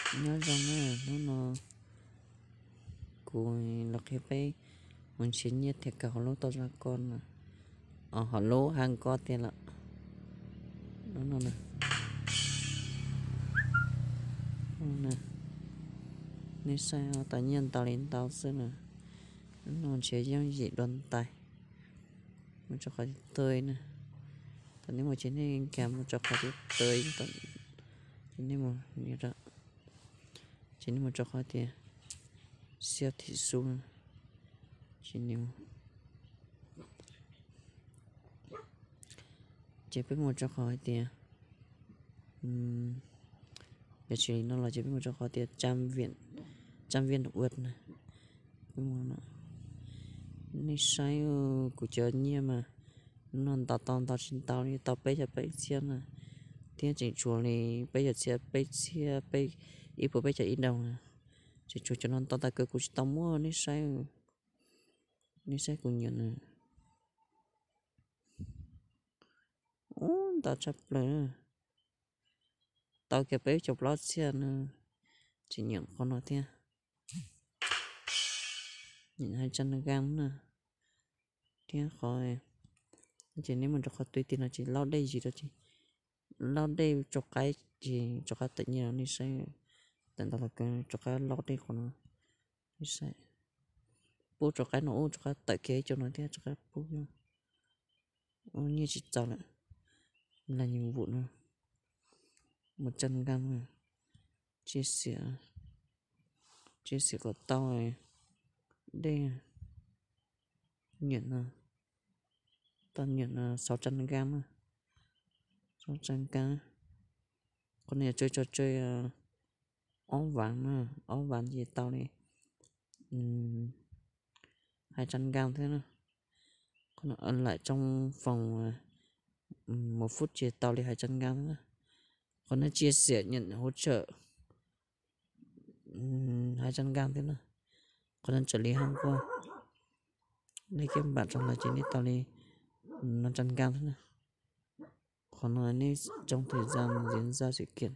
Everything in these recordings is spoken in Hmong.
Nyob zoo na, hnub no kuv los qhia peb mus nrhiav nyiaj thiab kawm hauv lub toj zaj ko na, hauv lub hab ko tiag lawm. Lub no na, nej saib, tau nyiaj ntau li ntau xwb na. Lub no nrhiav yooj yim dua ntais. Mus rau qhov tias tw na, thaum nej mus ces nej nkag mus rau qhov tias tw, ces nej mus, ces nej mus rau qhov tias siab thim su, ces nej, ces peb mus rau qhov hais tias, yog tsis li no los ces peb mus rau qhov tias trang web, trang web ua na. Nej saib, kuv cov nyiaj mas hnub no ntau tau ntau tsis ntau li, tau peb caug peb txhiab na, thiab tseem tshuav li peb caug txhiab, peb txhiab, peb, ib puas peb caug ib doos na. Tseem tshuav cov no ntau tag kawg kuv tsis tau muab nej saib. Nej saib kuv nyiam na. Ub, ntau tshaj plaws. Tau kiag peb caug plaub txhiab na. Tseem nyiam qhov no thiab. Nyiam hais tsa nab na. Thiab qhov, ces nej mus rau qhov twg tiag no ces laub dej zis rau ces, laub dej rau qaib ces rov qab tawm nyiaj rau nej saib. Tawm ntau los kawg rov qab laub dej qhov no, nej saib. Pub rau qaib no ub rov qab tawm kiag ib co no thiab rov qab pub. Ub, nyiaj tsis txaus lawm. Lam nyiam vum no, mus tsa nkaj, tsia xiam, tsia xiam kom tau dej. Nyiam no, tau nyiam no sáu trăm gram na, sáu trăm gram. Qhov no yog tsawg, tsawg ob vas na, ob vas ces tau li hai trăm gram thiab na. Qhov no ở lại trong vòng một phút ces tau li hai trăm gram thiab na. Qhov no chia sẻ nhận hỗ trợ hai trăm gram thiab na. Qhov no trợ lý hàng qua, nej kiag npam rau lawm ces nej tau li năm trăm gram thiab na. Qhov no nej trong thời gian diễn ra sự kiện,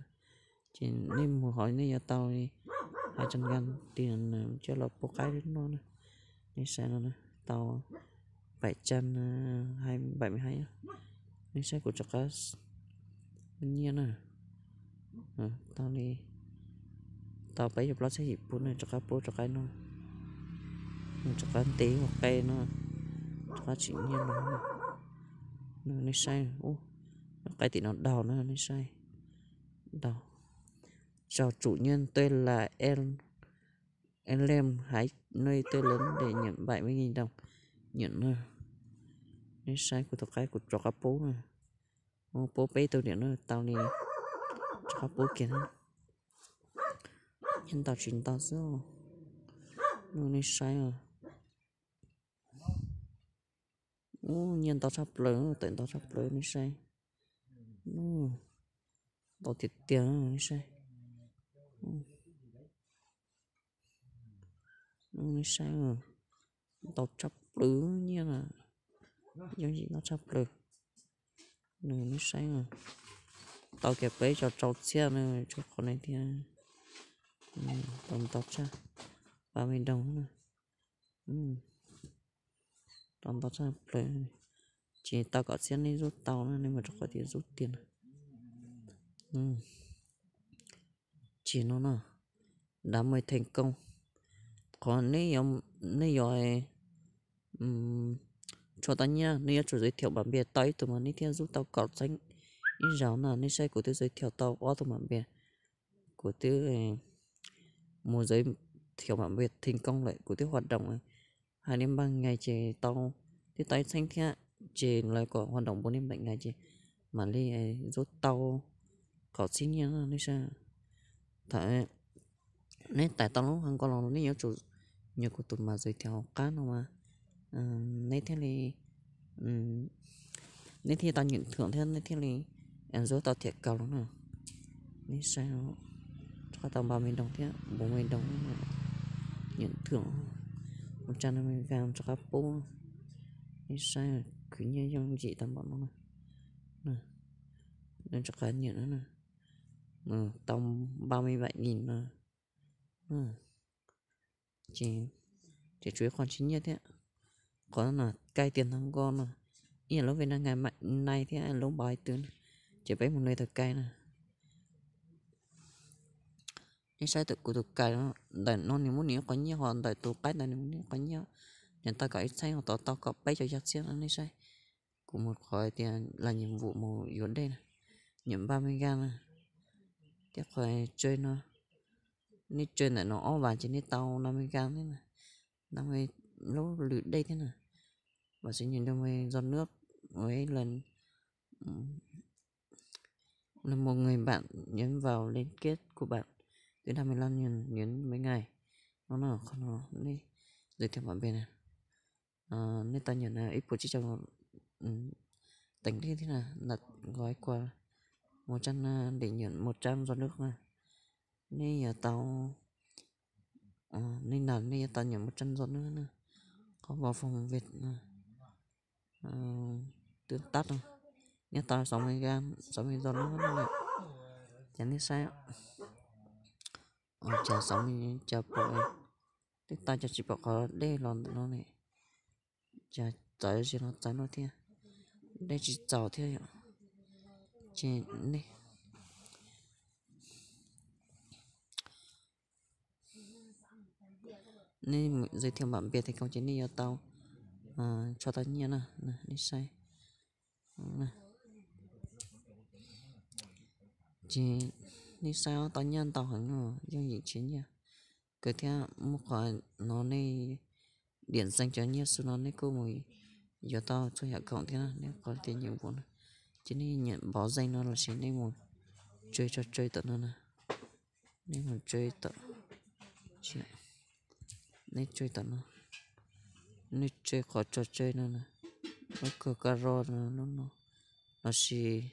ces nej mus hauv nej yuav tau li hai trăm gram tiền coj los pub qaib no na. Nej saib no, tau bảy trăm hai, bảy mươi hai. Nej saib kuv rov qab nyiaj na, tau li, tau peb caug plaub txhiab yim pub na, rov qab pub rov qab no, rov qab ntev ua qe no, rov qab tsim nyiaj no. Nej saib, ub, qaib tim no daug na, nej saib, daug. Chào chủ nhân, tôi là Em Lem, hãy nuôi tôi lớn để nhận bảy mươi nghìn đồng. Nyiam na. Nej saib kuv tus qaib kuv rov qab pub na. Pub peb tug niam na, tau li, rov qab pub kiag na. Nyiaj ntau tsis ntau xwb. Nej saib, ub, nyiaj ntau tshaj plaws, tawm ntau tshaj plaws, nej saib. Ntau tiag tiag, nej saib. Nej saib, ntau tshaj plaws nyiaj na, yooj yim ntau tshaj plaws. Nej saib, tau kiag peb caug rau txhiab na, tsuas qhov no thiab. Tau ntau tshaj, ba mươi đồng na. Tau ntau tshaj plaws. Ces tau kaum txhiab nej zub tau na, nej mus rau qhov tias zub tiag na. Ces no na, đã mời thành công. Qhov nej yuav tshua tau nyiaj, nej yuav tsum giới thiệu bạn bè tau ib tug mas nej thiaj zub tau kaum txhiab ib zaug na. Nej saib kuv twb giới thiệu tau ob tug bạn bè, kuv twb mus giới thiệu bạn bè thành công lawm, kuv twb hoạt động hai đến ba ngày ces tau, twb tau ib txhiab thiab, ces lawv kom hoạt động bốn đến bảy ngày ces mam li zub tau kaum txhiab nyiaj no. Nej saib, thaum nej tải tau lub hab ko los nej yuav tsum nyuam qhuav tus mas giới thiệu hauv qab no mas nej thiaj li, nej thiaj tau nyiam thưởng thiab nej thiaj li zub tau thiam kaus los na. Nej saib, rov qab tau ba mươi đồng thiab, bốn mươi đồng, nyiam thưởng một trăm năm mươi gram rov qab pub. Nej saib, khwv nyiaj yooj yim tau npaum no na. Nws rov qab nyiam na, tau ba me npaim lis no. Ces, ces tshuav ib qho tsis nyiaj thiab. Qhov no kai tias ntag nko no, ib yam lub Vietnam Ngai nai thiab lub npau hais twg no, ces peb mus nrog tau kai na. Nej saib kuv tus kai no, ntawm no nws muab nws ib qho nyiaj, ho ntawm tus qaib ntawd nws muab nws ib qho nyiaj, nws tau kom ib txheeb ho tau tau kom peb caug xya txhiab no nej saib. Kuv mus qhov tias las nyiam vum mus yuav dej na, nyiam npaj me nka na, thiab qhov tsw no, nej tsw ntawm no ob vas ces nej tau na me nka thiab na, na me lub lwm dej thiab na. Vam xij nyiam nrog me zos nwb, ua ib leeg, leej muaj nqi npam nyiam vaus li kiab kuv npam, twb dag me laj nyiam nyiam me nqaij no na. Qhov no nej zais thiab mam npe na, nej tau nyiam na ib puas tsib caug teev liaj thiab na, nqa ib kua mus tsab na, ntim nyiam mus tsab zos nwb na. Nej yuav tau, nej na nej yuav tau nyiam mus tsab zos nwb na, qhov vau foom vij na, twb tab no, nyob tau xov me zos nwb na. Ces nej saib, cas xov me cas pom, twb tau cas tsis pom qhov dej los ntawm no ne, cas txawv zis los txawv no thiab, dej tsis txaus thiab yom. Ces nej, nej zais thiab mam npe teem koom ces nej yuav tau, tso tau nyiaj na, nej saib. Ces nej saib tau nyiaj ntau heev no, yooj yim nrhiav nyiaj kawg thiab. Muaj qhov no nej diam zeej cov nyiaj xu no nej kuj mus yuav tau txhua yam khoom thiab na, nej qhov tias nyiam vum na. Ces nej nyiam npov zeej no lossis nej mus tsw tso tsw tom no na, nej mus tsw tom, nej tsw tom no, nej tsw qhov tso tsw no na, lub kawg kab ro no, lub no, lossis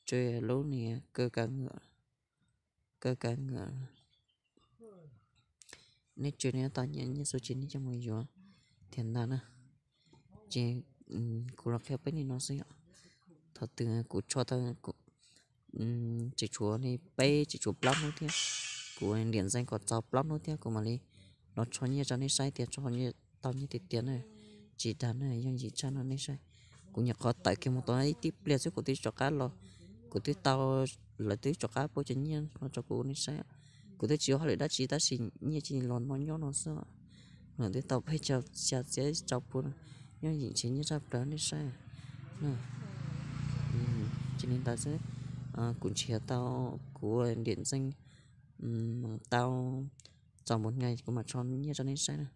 tsw lub niag kawg kab ngwm, kawg kab ngwm. Nej tsw nej tau nyiaj xu ces nej coj mus yuav thiaj ntag na. Ces kuv los qhia peb li no xwb yom. Thaum twg kuv tso tau, tseem tshuav li peb tseem tshuav plaub hnub thiab, kuv diam zeej kom txaus plaub hnub thiab kuv mam li los tso nyiaj rau nej saib tias tso tau nyiaj tiag tiag na, tsis dag na, yooj yim tshaj no nej saib. Kuv nyuam qhuav tawm kiag mus tau ib tib pliag xwb kuv twb rov qab los, kuv twb tau, lawv twb rov qab pub cov nyiaj no rau kuv nej saib. Kuv twb tsis ua hauj lwm dab tsi tab sis nyiaj cia li los no nyob no xwb. Lawv twb tau peb caug xya txhiab rau pub, yooj yim nrhiav nyiaj tshaj plaws nej saib. Ces li ntawd xwb, kuv nrhiav tau, kuv diam zeej tau txaus npaum li kuv mam tso nyiaj rau nej saib na.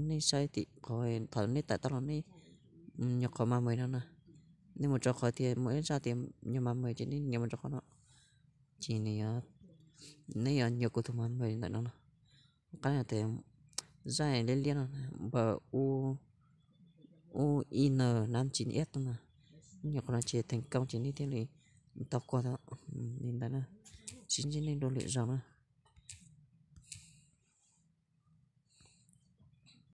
Nej saib tim qhov thaum nej tawm tau los nej nyuam qhuav mas mus no na, nej mus rau qhov tias mus ib zaj tias nyuag mas mus ces nej nias mus rau qhov no, ces nws, nej yuav nyuam kuv tus mas mus ntawm no no. Qab tias zaj liab liab no npawm u, u i n nam tsis iab no na, nyuam qhuav no ces teem koom ces nej thiaj li tau kua tau li ntawd na. Sib ntsib nej dua lwm zaus na.